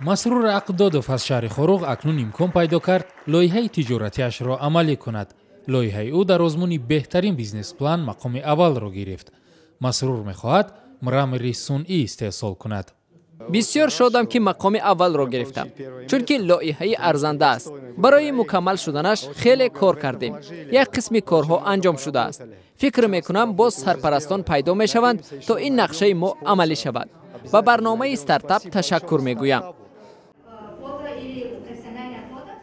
Масрур Ақдодов аз шаҳри Хоруғ акнун имкон пайдо кард лоиҳаи тиҷоратиашро амалӣ кунад. Лоиҳаи ӯ дар озмуни беҳтарин бизнес-план мақоми аввалро гирифт. Масрур мехоҳад мрамори сунъӣ истеҳсол кунад. Бисёр шодам, ки мақоми аввалро гирифтам, чунки лоиҳаи арзанда аст. Барои мукаммал шуданаш хеле кор кардем. Як қисми корҳо анҷом шудааст. Фикр мекунам, боз сарпарастон пайдо мешаванд, то ин нақшаи мо амалӣ шавад. Ба барномаи стартап ташаккур мегӯям.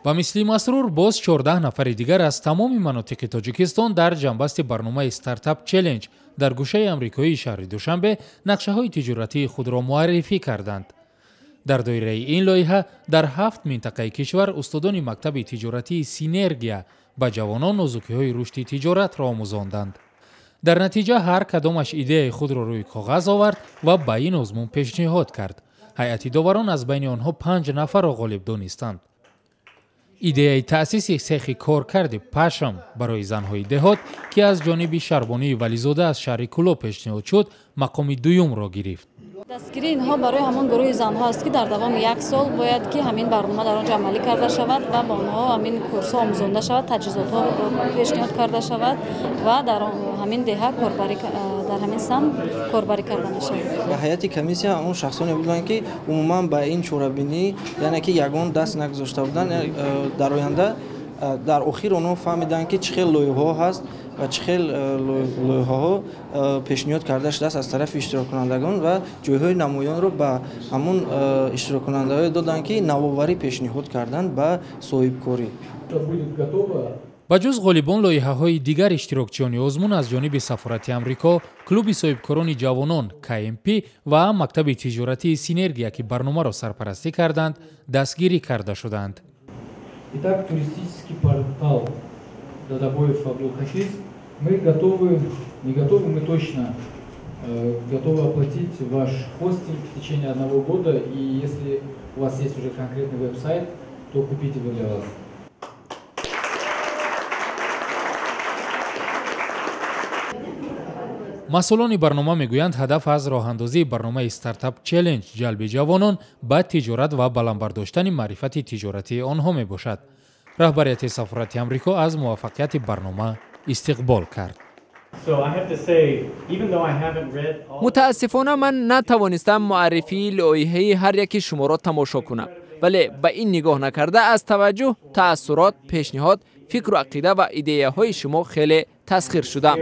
Ба мисли Масрур боз 14 нафари дигар аз тамоми манотиқи Тоҷикистон дар ҷанбасти барномаи стартап челленҷ дар гӯшаи амрикоии шаҳри Душанбе нақшаҳои тиҷоратии худро муаррифӣ карданд. Дар доираи ин лоиҳа дар 7 минтақаи кишвар устодони мактаби тиҷоратии Синергия ба ҷавонон нозукиҳои рушди тиҷоратро омӯзонданд. Дар натиҷа ҳар кадомаш идеяи худро рӯи коғаз овард ва ба ин озмун пешниҳод кард. Ҳайати доварон аз байни онҳо 5 нафарро ғолиб донистанд. Идеяи таъсиси сехи коркарди пашм барои занҳои деҳот, ки аз ҷониби Шарбонии Вализода аз шаҳри Кӯлоб пешниҳод шуд, мақоми дуюмро гирифт. Дастгирии инҳо барои ҳамон гурӯҳи занҳо аст, ки дар давоми як сол бояд ки ҳамин барнома дар он ҷо амалӣ карда шавад ва ба онҳо ҳамин курсҳо омӯзонда шавад, таҷҳизотҳо пешниҳод карда шавад ва дар ҳамин деҳа дар ҳамин самт корбарӣ карда мешавад. Ба ҳайати комиссия он шахсоне буданд, ки умуман ба ин чорабинӣ, яъне ки ягон даст нагузошта буданд. Дар оянда, дар охир онҳо фаҳмиданд, ки чӣ хел лоиҳаҳо ҳаст ва чӣ хел лоиҳаҳо пешниҳод карда шудааст аз тарафи иштироккунандагон ва ҷойҳои намоёнро ба ҳамон иштироккунандаҳое доданд, ки навоварӣ пешниҳод карданд ба соҳибкорӣ. Ба ҷуз ғолибон, лоиҳаҳои дигар иштирокчиёни озмун аз ҷониби сафорати Амрико, клуби соҳибкорони ҷавонон КМП ва мактаби тиҷоратии Синергия, ки барномаро сарпарастӣ карданд, дастгирӣ карда шуданд. Итак, туристический портал Дадабоев Абдулхафиз. Мы готовы, не готовы, мы точно готовы оплатить ваш хостинг в течение одного года. И если у вас есть уже конкретный веб-сайт, то купить его для вас. Масъулони барнома мегӯянд, ҳадаф аз роҳандозии барномаи стартап челленҷ ҷалби ҷавонон ба тиҷорат ва баланд бардоштани маърифати тиҷоратии онҳо мебошад. Раҳбарияти сафорати Амрико аз муваффақияти барнома истиқбол кард. Мутаассифона, ман натавонистам муаррифии лоиҳаи ҳар яки шуморо тамошо кунам, вале ба ин нигоҳ накарда, аз таваҷҷӯҳ, таассурот, пешниҳод, фикру ақида ва идеяҳои шумо хеле тасхир шудам.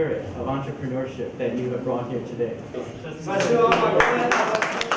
Спасибо.